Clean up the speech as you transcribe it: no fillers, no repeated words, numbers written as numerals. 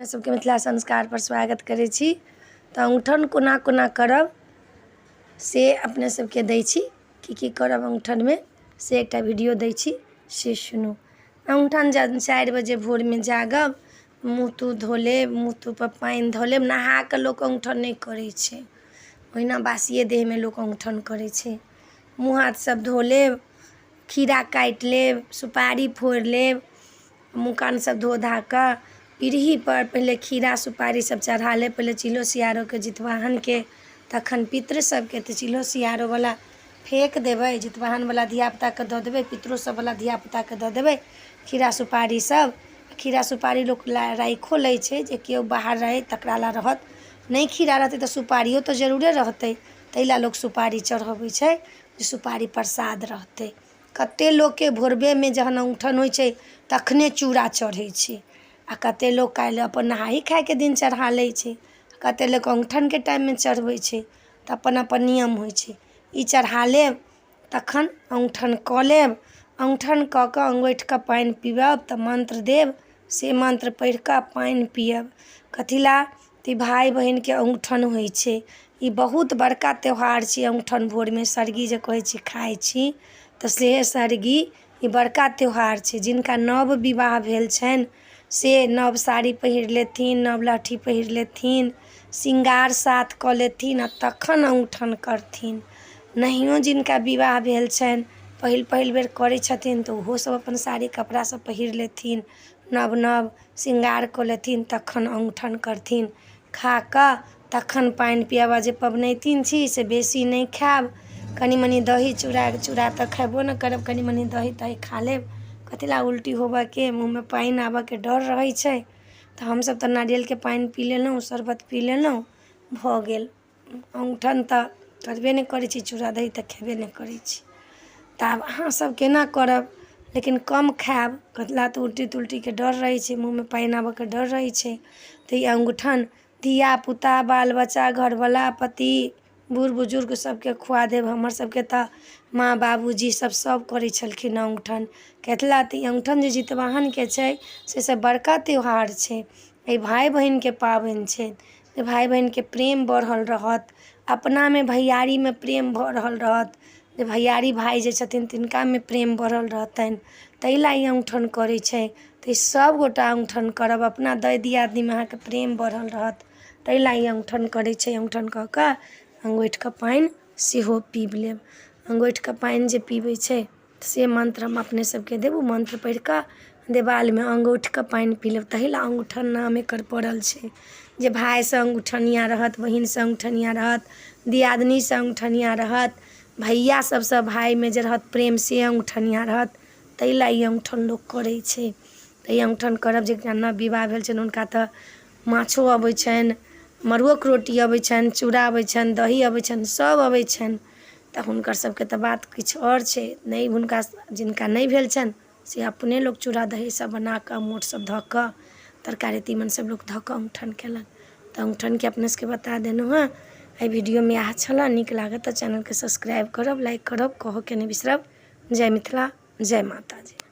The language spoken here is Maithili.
सबके मिथिला संस्कारपर स्वागत करै छी। तऽ अङ्गूठन कोना कोना करब से अपने सबके दै छी, की की करब अङ्गूठनमे से एकटा वीडियो दै छी, से सुनू। अङ्गूठन जब 4 बजे भोरमे जागब, मुँह तूँह धो लेब, मुँह तूँहपर पानि धऽ लेब। नहा कऽ लोक अङ्गूठन नहि करै छै, ओहिना बासिए देहमे लोक अङ्गूठन करै छै। मुँह हाथ सब धो लेब, खीरा काटि लेब, सुपारी फोड़ि लेब, मुँह कान सब धो धा कऽ पीढ़ीपर पहिले खीरा सुपारी सब चढ़ा लेब। पहिले चिल्हो सियारोके, जितवाहनके, तखन पितृ सबके। तऽ चिल्हो सियारोवला फेक देबै, जितवाहनवला धियापुताके दऽ देबै, पितरो सबवला धियापुताके दऽ देबै। खीरा सुपारी सब, खीरा सुपारी लोक राखिओ लै छै जे केओ बाहर रहै तकरा लए रहत नहि। खीरा रहतै तऽ सुपारियो तऽ जरूरे रहतै, ताहि लए लोक सुपारी चढ़बै छै जे सुपारी प्रसाद रहतै। कते लोकके भोरबेमे जहन अङ्गूठन होइ छै तखने चूड़ा चढ़ै छै, आओर कते लोक काल्हि अपन नहाइ खाइके दिन चढ़ा लै छै, कते लोक अङ्गूठनके टाइममे चढ़बै छै। तऽ अपन अपन नियम होइ छै। ई चढ़ा लेब, तखन अङ्गूठन कऽ लेब। अङ्गूठन कऽ कऽ अङ्गूठिके पानि पीबब तऽ मन्त्र देब, से मन्त्र पढ़ि कऽ पानि पियब। कथी लए तऽ ई भाय बहिनके अङ्गूठन होइ छै। ई बहुत बड़का त्यौहार छी अङ्गूठन। भोरमे सरगी जे कहै छी खाइ छी, तऽ से सरगी ई बड़का त्यौहार छै। जिनका नव विवाह भेल छनि से नव साड़ी पहिर लेथिन, नव लहठी पहिर लेथिन, श्रृंगार साथ कऽ लेथिन आ तखन अङ्गूठन करथिन। नहियो जिनका विवाह भेल छनि, पहिल पहिल बेर करै छथिन, तऽ ओहो सब अपन साड़ी कपड़ा सब पहिर लेथिन, नव नव श्रृंगार कऽ लेथिन, तखन अङ्गूठन करथिन। खा कऽ तखन पानि पियब। आ जे पबनैतिन छी से बेसी नहि खायब, कनि मनि दही चूड़ा, चूड़ा तऽ खेबो नहि करब, कनि मनि दही तही खा लेब। कथी लए उल्टी होबऽके, मुँहमे पानि आबऽके डर रहै छै। तऽ हमसब तऽ नारियलके पानि पी लेलहुँ, शरबत पी लेलहुँ, भऽ गेल। अङ्गूठन तऽ करबे नहि करै छी, चूड़ा दही तऽ खेबे नहि करै छी। तऽ आब अहाँ सब केना करब, लेकिन कम खायब। कथी लए तऽ उल्टी तुल्टीके डर रहै छै, मुँहमे पानि आबऽके डर रहै छै। तऽ ई अङ्गूठन धियापुता, बाल बच्चा, घरवला, पति, बूढ़ बुजुर्ग सबके खुआ देब। हमर सबके तऽ माँ बाबूजी सब सब करै छलखिन अङ्गूठन। कथी लए तऽ ई अङ्गूठन जे जितवाहनके छै से सब बड़का त्यौहार छै। एहि भाय बहिनके पाबनि छै जे भाय बहिनके प्रेम बढ़ल रहत, अपनामे भैयारीमे प्रेम भऽ रहल रहत, जे भैयारी भाय जे छथिन तिनकामे प्रेम बढ़ल रहतनि, ताहि लए ई अङ्गूठन करै छै। तऽ ई सभगोटा अङ्गूठन करब, अपना दर दियादनीमे अहाँके प्रेम बढ़ल रहत, ताहि लए ई अङ्गूठन करै छै। अङ्गूठन कऽ कऽ अङ्गूठिके पानि सेहो पीब लेब। अङ्गूठिके पानि जे पीबै छै से मन्त्र हम अपने सबके देब। ओ मन्त्र पढ़ि कऽ देबालमे अङ्गूठिके पानि पी लेब। ताहि लए अङ्गूठन नाम एकर पड़ल छै, जे भायसँ अङ्गूठनिया रहत, बहिनसँ अङ्गूठनिया रहत, दियादनीसँ अङ्गूठनिया रहत, भैया सबसँ भायमे जे रहत प्रेम से अङ्गूठनिया रहत। ताहि लए ई अङ्गूठन लोक करै छै। तऽ ई अङ्गूठन करब। जिनका नव विवाह भेल छनि हुनका तऽ माछो अबै छनि, मड़ुओके रोटी अबै छनि, चूड़ा अबै छनि, दही अबै छनि, सब अबै छनि। तऽ हुनकर सबके तऽ बात किछु आओर छै। नहि हुनका जिनका नहि भेल छनि से अपने लोक चूड़ा दही सब बनाकऽ, मोट सब धऽ कऽ, तरकारी तीमन सब लोक धऽ कऽ अङ्गूठन केलक। तऽ अङ्गूठनके अपने सबके बता देलहुँ हँ। एहि वीडियोमे इएह छलऽ। नीक लागत तऽ चैनलके सब्सक्राइब करब, लाइक करब, कहऽके नहि बिसरब। जय मिथिला, जय माताजी।